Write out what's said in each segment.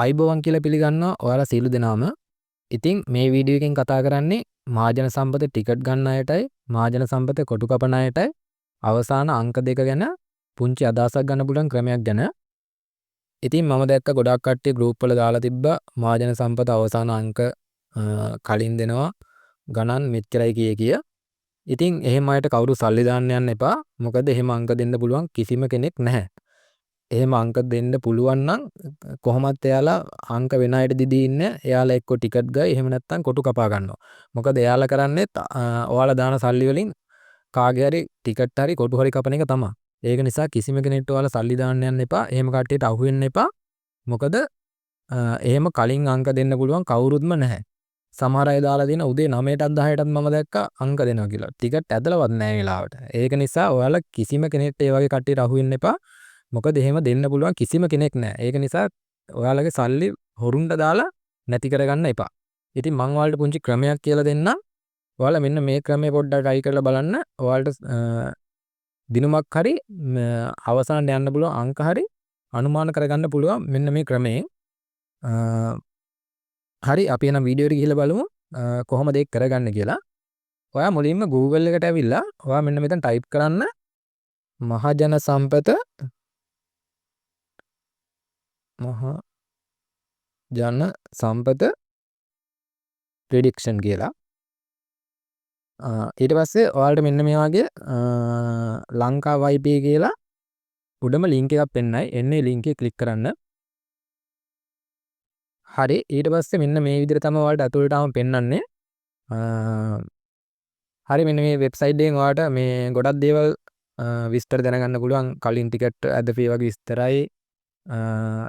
ආයුබෝවන් කියලා පිළිගන්නවා ඔයාලා සියලු දෙනාම. ඉතින් මේ වීඩියෝ එකෙන් කතා කරන්නේ මහජන සම්පත ටිකට් ගන්න අයටයි මහජන සම්පත කොටු කපන අයටයි අවසාන අංක දෙක ගැන පුංචි අදහසක් ගන්න පුළුවන් ක්‍රමයක් ගැන. ඉතින් මම දැක්ක ගොඩක් කට්ටිය ගෲප් වල දාලා තිබ්බා මහජන සම්පත අවසාන අංක කලින් දෙනවා ගණන් මෙච්චරයි කිය කිය. ඉතින් එහෙම අයට කවුරු සල්ලි දාන්න යන්න එපා. මොකද එහෙම අංක දෙන්න පුළුවන් කිසිම කෙනෙක් නැහැ. එහෙම අංක දෙන්න පුළුවන් නම් කොහොමත් එයාලා අංක වෙන අයට දිදී ඉන්න එයාලා එක්ක ටිකට් ගයි එහෙම නැත්නම් කොටු කපා ගන්නවා. මොකද එයාලා කරන්නේත් ඔයාලා දාන සල්ලි වලින් කාගේ හරි ටිකට් හරි කොටු හරි කපන එක තමයි. ඒක නිසා කිසිම කෙනෙක්ට ඔයාලා සල්ලි දාන්න යන්න එපා. එහෙම කට්ටියට අහු වෙන්න එපා. මොකද එහෙම කලින් අංක දෙන්න පුළුවන් කවුරුත්ම නැහැ. සමහර අය දාලා තියෙන උදේ 9ටත් 10ටත් මම දැක්කා අංක දෙනවා කියලා. ටිකට් ඇදලවත් නැහැ ඒ වෙලාවට. ඒක නිසා ඔයාලා කිසිම කෙනෙක්ට ඒ වගේ කට්ටියට අහු වෙන්න එපා. මොකද එහෙම දෙන්න පුළුවන් කිසිම කෙනෙක් නැහැ. ඒක නිසා ඔයාලගේ සල්ලි හොරුන්ට දාලා නැති කරගන්න එපා. ඉතින් මං ඔයාලට පුංචි ක්‍රමයක් කියලා දෙන්නම්. ඔයාලා මෙන්න මේ ක්‍රමය පොඩ්ඩක් try කරලා බලන්න. ඔයාලට දිනුමක් හරි අවසානට යන්න පුළුවන් අංක හරි අනුමාන කරගන්න පුළුවන් මෙන්න මේ ක්‍රමයෙන්. හරි, අපි එහෙනම් වීඩියෝ එකට ගිහිල්ලා බලමු කොහොමද ඒක කරගන්නේ කියලා. ඔයා මුලින්ම Google එකට ඇවිල්ලා ඔයා මෙන්න මෙතන ටයිප් කරන්න මහජන සම්පත මහජන සම්පත ප්‍රෙඩික්ෂන් කියලා. ඊට පස්සේ ඔයාලට මෙන්න මේ වගේ ලංකා YP කියලා උඩම ලින්ක් එකක් පෙන්නයි. එන්නේ ලින්ක් එක ක්ලික් කරන්න. හරි, ඊට පස්සේ මෙන්න මේ විදිහට තමයි ඔයාලට ඇතුළට ආවම පෙන්නන්නේ. හරි, මෙන්න මේ වෙබ්සයිට් එකෙන් ඔයාලට මේ ගොඩක් දේවල් විස්තර දැනගන්න පුළුවන්. කලින් ටිකට් ඇදපු ඒ වගේ විස්තරයි,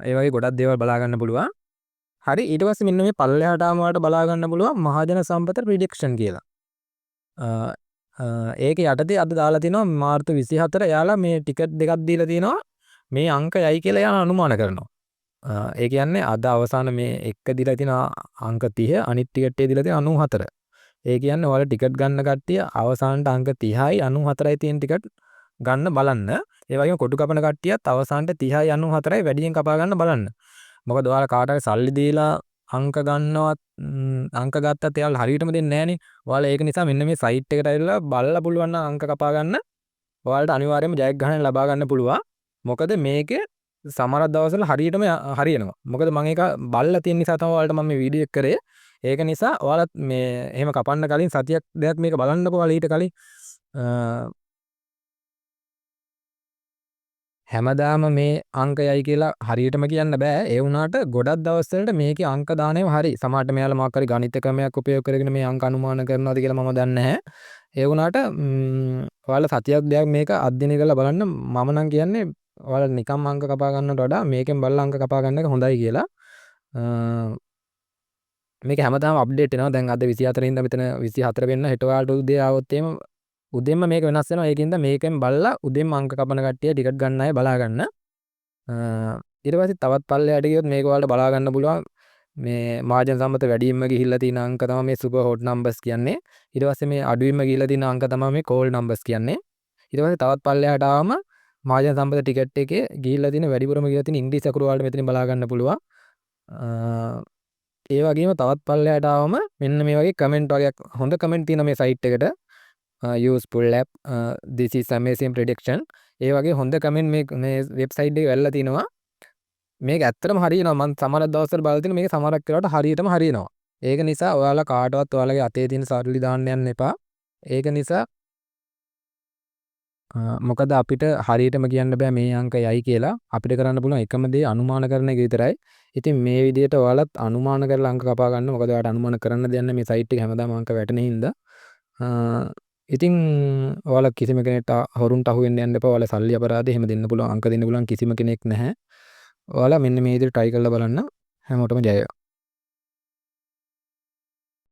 ඒ වගේ ගොඩක් දේවල් බලා ගන්න පුළුවන්. හරි, ඊට පස්සේ මෙන්න මේ පල්ලෙහාට ආවම ඔයාලට බලා ගන්න පුළුවන් මහජන සම්පත ප්‍රෙඩික්ෂන් කියලා. ඒක යටතේ අද දාලා තිනවා මාර්තු 24 එයාලා මේ ටිකට් දෙකක් දීලා තිනවා මේ අංක යයි කියලා එයාලා අනුමාන කරනවා. ඒ කියන්නේ අද අවසාන මේ එක දීලා තියෙන අංක 30, අනිත් ටිකට් එක දීලා තියෙන 94. ඒ කියන්නේ ඔයාලා ටිකට් ගන්න කට්ටිය අවසානට අංක 30යි 94යි තියෙන ටිකට් ගන්න බලන්න. ඒ වගේම කොටු කපන කට්ටියත් අවසානට 30යි 94යි වැඩියෙන් කපා ගන්න බලන්න. මොකද ඔයාලා කාට හරි සල්ලි දීලා අංක ගන්නවත් අංක ගත්තත් එයාලා හරියටම දෙන්නේ නෑනේ. ඔයාලා ඒක නිසා මෙන්න මේ සයිට් එකට ඇවිල්ලා බලලා පුළුවන් නම් අංක කපා ගන්න. ඔයාලට අනිවාර්යයෙන්ම ජයග්‍රහණය ලබා ගන්න පුළුවන්. මොකද මේකේ සමහර දවස්වල හරියටම හරියනවා. මොකද මම ඒක බලලා තියෙන නිසා තමයි ඔයාලට මම මේ වීඩියෝ එක කරේ. ඒක නිසා ඔයාලත් මේ එහෙම කපන්න කලින් සතියක් දෙකක් මේක බලන්නකෝ ඔයාලා ඊට කලින්. හැමදාම මේ අංක යයි කියලා හරියටම කියන්න බෑ. ඒ වුණාට ගොඩක් දවස්වලට මේකේ අංක දාන ඒවා හරි. සමහරට මෙයාලා මොකක් හරි ගණිත ක්‍රමයක් උපයෝග කරගෙන මේ අංක අනුමාන කරනවද කියලා මම දන්නේ නැහැ. ඒ වුණාට ඔයාලා සතියක් දෙකක් මේක අධ්‍යයනය කරලා බලන්න. මම නම් කියන්නේ ඔයාලා නිකම් අංක කපා ගන්නවට වඩා මේකෙන් බලලා අංක කපා ගන්න එක හොඳයි කියලා. මේක හැමදාම අප්ඩේට් වෙනවා. දැන් අද 24 ඉඳන් මෙතන 24 වෙන්න හෙට ඔයාලට උදේ ආවොත් එහෙම උදෙන්ම මේක වෙනස් වෙනවා. ඒකින්ද මේකෙන් බලලා උදෙන්ම අංක කපන කට්ටිය ටිකට් ගන්න අය බලා ගන්න. ඊට පස්සේ තවත් පල්ලෙහාට ගියොත් මේක ඔයාලට බලා ගන්න පුළුවන්. මේ මහජන සම්පත වැඩියෙන්ම ගිහිල්ලා තියෙන අංක තමයි මේ සුපර් හොට් නම්බර්ස් කියන්නේ. ඊට පස්සේ මේ අඩුවෙන්ම ගිහිල්ලා තියෙන අංක තමයි මේ කෝල් නම්බර්ස් කියන්නේ. ඊට පස්සේ තවත් පල්ලෙහාට ආවම මහජන සම්පත ටිකට් එකේ ගිහිල්ලා තියෙන වැඩිපුරම ගිහිල්ලා තියෙන ඉංග්‍රීසි අකුරු ඔයාලට මෙතනින් බලා ගන්න පුළුවන්. ඒ වගේම තවත් පල්ලෙහාට ආවම මෙන්න මේ වගේ කමෙන්ට් වගේක් හොඳ කමෙන්ට් තියෙනවා මේ සයිට් එකට. Useful app, this is amazing prediction. ඒ වගේ හොඳ කමෙන්ට් මේ මේ වෙබ්සයිට් එකේ වැල්ලා තිනවා. මේක ඇත්තටම හරියනවා. මං සමහර දවස්වල බලලා තිනවා මේක සමහරක් වෙලාවට හරියටම හරියනවා. ඒක නිසා ඔයාලා කාටවත් ඔයාලගේ අතේ තියෙන සල්ලි දාන්න යන්න එපා. ඒක නිසා මොකද අපිට හරියටම කියන්න බෑ මේ අංක යයි කියලා. අපිට කරන්න පුළුවන් එකම දේ අනුමාන කරන එක විතරයි. ඉතින් මේ විදිහට ඔයාලත් අනුමාන කරලා අංක කපා ගන්න. මොකද ඔයාලට අනුමාන කරන්න දෙයක් නැහැ මේ සයිට් එකේ හැමදාම අංක වැටෙන හින්දා. ඉතින් ඔයාලා කිසිම කෙනෙක්ට හොරුන්ට අහු වෙන්න යන්න එපා. ඔයාලා සල්ලි අපරාධ එහෙම දෙන්න පුළුවන් අංක දෙන්න පුළුවන් කිසිම කෙනෙක් නැහැ. ඔයාලා මෙන්න මේ විදිහට try කරලා බලන්න. හැමෝටම ජය වේවා.